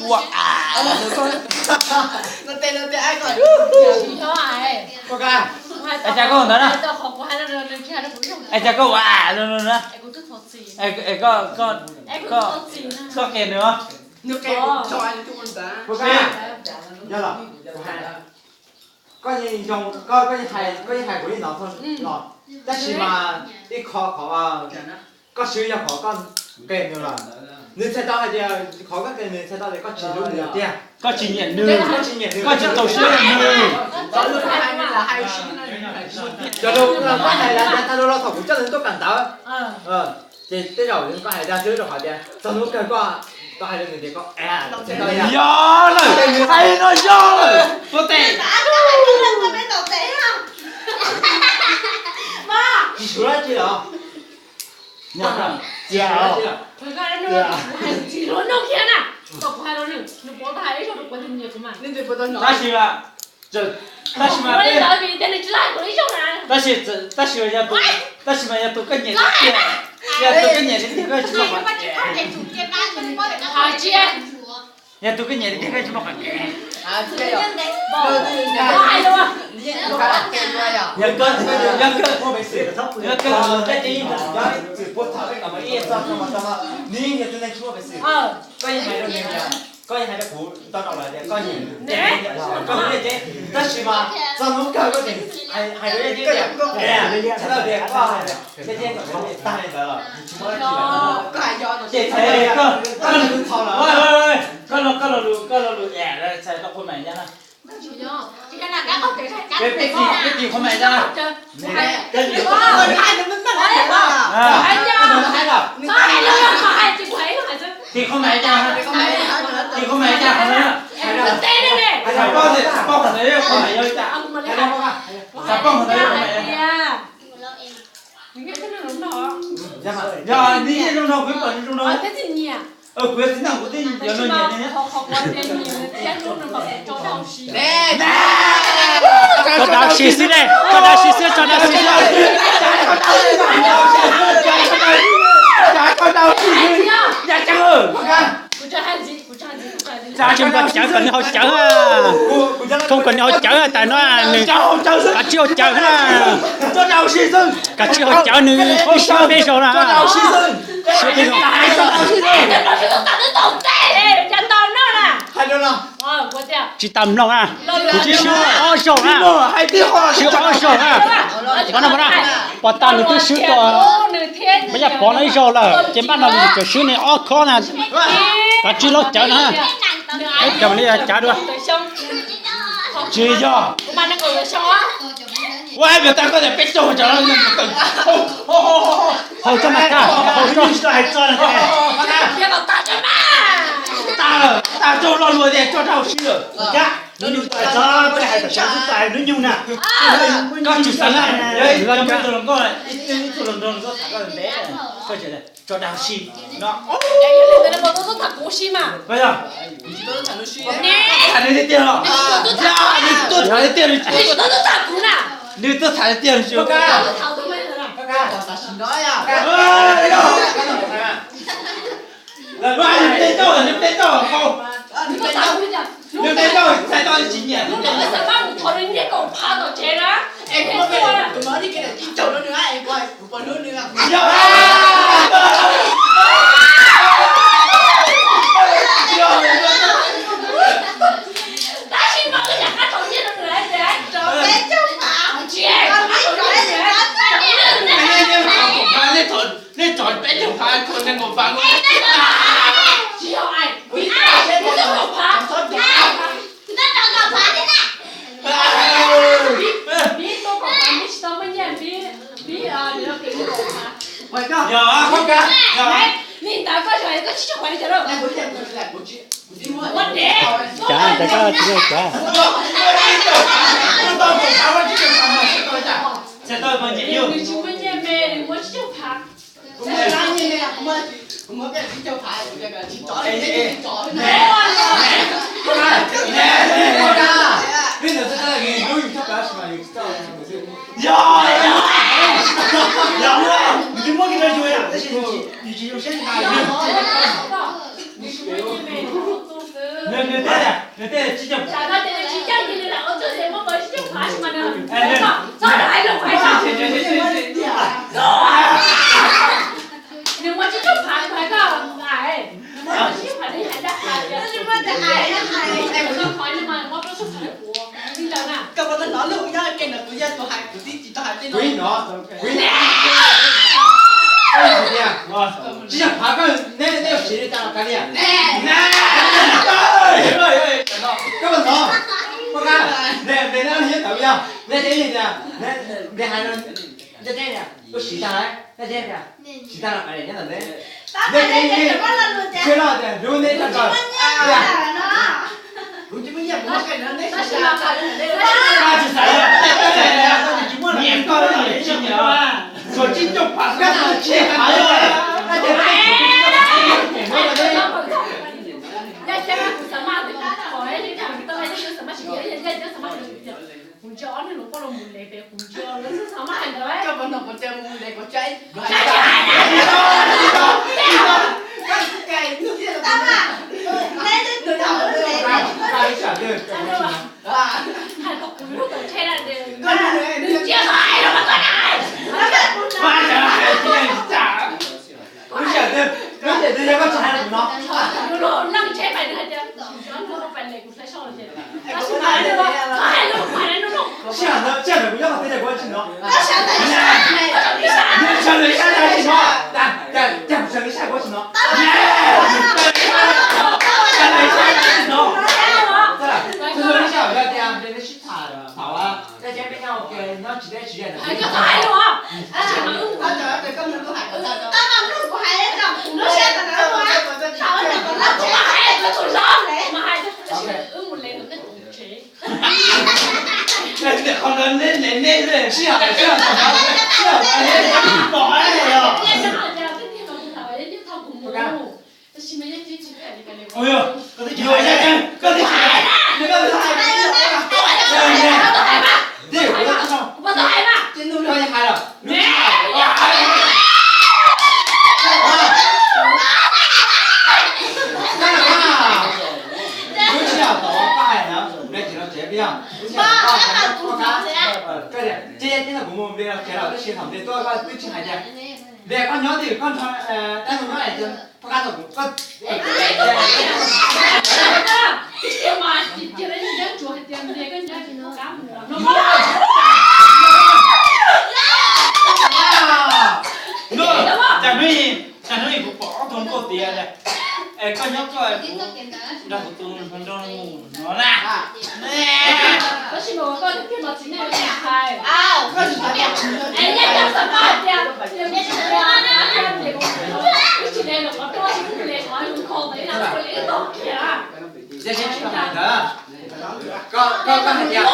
Ua a. Ai, cas koj ntawd na? Ai, cas koj ua a no na? Koj, koj, koj qia nws os. Koj yeej hais, koj yeej hais kuv li no, tab sis mas ib qho qhov koj swb yog qhov koj qia nws lawm. Nws txhais tau hais tias qhov koj qia nws txhais tau tias koj tsis hlub nws tiag, koj tsis nyiam nws, koj tsis txaus siab rau nws. Cov lus koj hais los thaum kuv coj nws tuaj kawm ntawv, ces tej zaum koj hais dag xwb rau qhov tias txog hnub kawg koj, koj hais rau nws tias koj, yog lawm, hais no yog lawm, ua tes. Tsis suav dab tsi los? Tab sis mas, tab sis mas, tab sis, tab sis mas yog tus, tab sis mas yog tus koj nyiam tiag tiag, yog tus koj nyiam tiag tiag koj tsis muaj qhov, yog tus koj nyiam tiag tiag koj tsis muaj qhov kev. Yog koj, yog koj, yog koj, koj yeej, koj yeej hais rau nws tias, koj yeej hais rau kuv tau rau lawv tias koj nyiam, koj hlub Yaj Ceeb, tab sis mas txog hnub kawg koj tseem hais rau Yaj Ceeb tias, txhais tau tias koj hais tias Yaj Ceeb kom kuv tag li ntawd los tsis muaj dab tsi lawm. Ces txhais tias koj, koj, koj lo, koj lo lus, koj lo lus txhais tau qhua maim ncaj na. Peb, peb tis, peb tis qhua maim ncaj na. Tis qhua maim ncaj, tis qhua maim ncaj qhov ntawd na. Xav paub, xav paub qhov ntawd qhua maim yog li cas. Xav paub qhov ntawd qhua maim. Yog neb zoo no kuv pom neb zoo no. Kuv yog txiv ntxawm kuv twb yuav luag nyiam li. Tso dab si xwb ne, tso dab si xwb, tso dab si xwb. Tsis nrog cawv kom nws haus cawv, kom nws haus cawv tas no nws kav tsij haus cawv na. Kav tsij haus cawv nws twb swb peb zaug na. Swb peb zaug. Tsis tau mloog na, kuv twb swb ob zaug na. Swb ob zaug na. Pov na, pov na, pov tas nws twb swb tau Yaj Pov no ib zaug lawm ces npaj no nws tseem swb nws ob khob na. Kav tsij laub cawv na. Peb cov li cav dua. Tsis yog. Ua hais tias koj tias peb caug, haus tso mas tag, haus tso. Tag lawm, tag tso lo lus tias tso rau si lawm. Hnub nyoog txog peb hais tam sim xwb txog hnub nyoog na. Koj tsis xav na, yog ib tug hluas nkauj, ib tug hluas nraug nkauj tham koj ntev, koj tsis tso dag si no. Koj yog, tham nws tiag tiag los? Nws tuaj tham tiag tiag, nws tuaj tham tiag tiag. Nws tej tauj, nws tej tauj, nws tej tauj txhais tau tsis nyiam. Nej tso peb caug phav, kho nees nkaum phav. Yog, yog. Cav, cav koj tsis cav. Txhais tau mas nyiam yus. Yog, yog, yog, nws twb muab kiag rau yus yom, tab sis nws tsis, nws tsis zoo siab li ntawd. Nws, nws tej, nws tej tsib caug. Tam no ces nws tsis caij nws lam ua txuj ces muab tau tsib caug phav sis mas nws, txhob hais lus hais tau. Nws muaj tsib caug phav hais koj, nws muaj tsib caug phav nws hais dab qhuas tias, nws muaj tsib caug phav nws mas muab plaub tsib caug phav kuv, li ntawd na. Koj puas tau hnov lub nyob ke na, kuv yog tus hais, kuv tib tsis tau hais tej no. Kuv hnov, kuv hnov. Tsib caug phav koj, neb, neb yuav siv li cas los kav liam. Koj puas hnov? Koj, neb, neb, neb, neb tawv yog, neb teb tias, neb hais no, neb teb tias, koj siv tag lawm, neb teb tias, siv tag los kav liam nyob ntawm neb. Neb teb, neb, neb, neb teb tias, kuv tsis muaj nyiaj, kuv muaj nyiaj, kuv muaj nyiaj. Tsis xav, nyiam koj, nyiam tsis nyiam, tsuas tsib caug phav, koj tsuas tsib caug phav, koj ces kuv ntsia ob niag hluas nkauj los mus les pem kuv ntsia lawv xav mas hais ntawd. Koj puas hnov kuv tias mus les kuv tsa ib Hais tau kuv lub tawm tshe na, nws ntsia tau hais los mas koj na. Lub sij hawm twg, lub sij hawm twg yog koj tsis hais rau kuv no? Nws lub leej tsheb mas nws hais tias, nws pais lem kuv saib soj los ces, tab sis mas nws hais lus pais no no. Sij hawm ntawd, sij hawm ntawd kuv nyob qhov twg ces kuv tsis hnov. Nws sawv nws sab ntawd tsis hnov. Cas, cas, cas kuv sawv nws sab kuv tsis hnov. Sawv nws sab tsis hnov. Tus tus neb sij hawm yog tias neb sib tham thaum, nyob tsis deb tsis ze ntawd. Qhov ntawd neb neb neb sij hawm, sij hawm, sij hawm, pom os. Ua yog, koj twb tsis hais, koj twb tsis hais, koj twb tsis hais, koj twb tsis hais. Koj yeej hais lawm. Lub sij hawm thaum koj hais na, nws tsis los tsev, yog lub sij hawm koj hais, koj tias, ces kuv mus npe los tsev lawm, tab sis thaum npe tuaj koj twb tsis hais tias, npe koj nyob twg, koj nrog dab laug nyob es poj kab tau kuv, koj Cas hnub, cas hnub kuv pom ob tug nkauj tiav, es koj nyob tuaj nrog kuv tus hluas nraug mus no na. Tab sis mas koj tiag tiag mas txiv neej hais, koj tsis tau tias, es nyob cov xam pab hais tias, wb tsis le los qhov rooj, wb tsis le qhov zoo kho ntawd ib leeg tuaj li wb tog kiag. Koj, koj, koj hais tias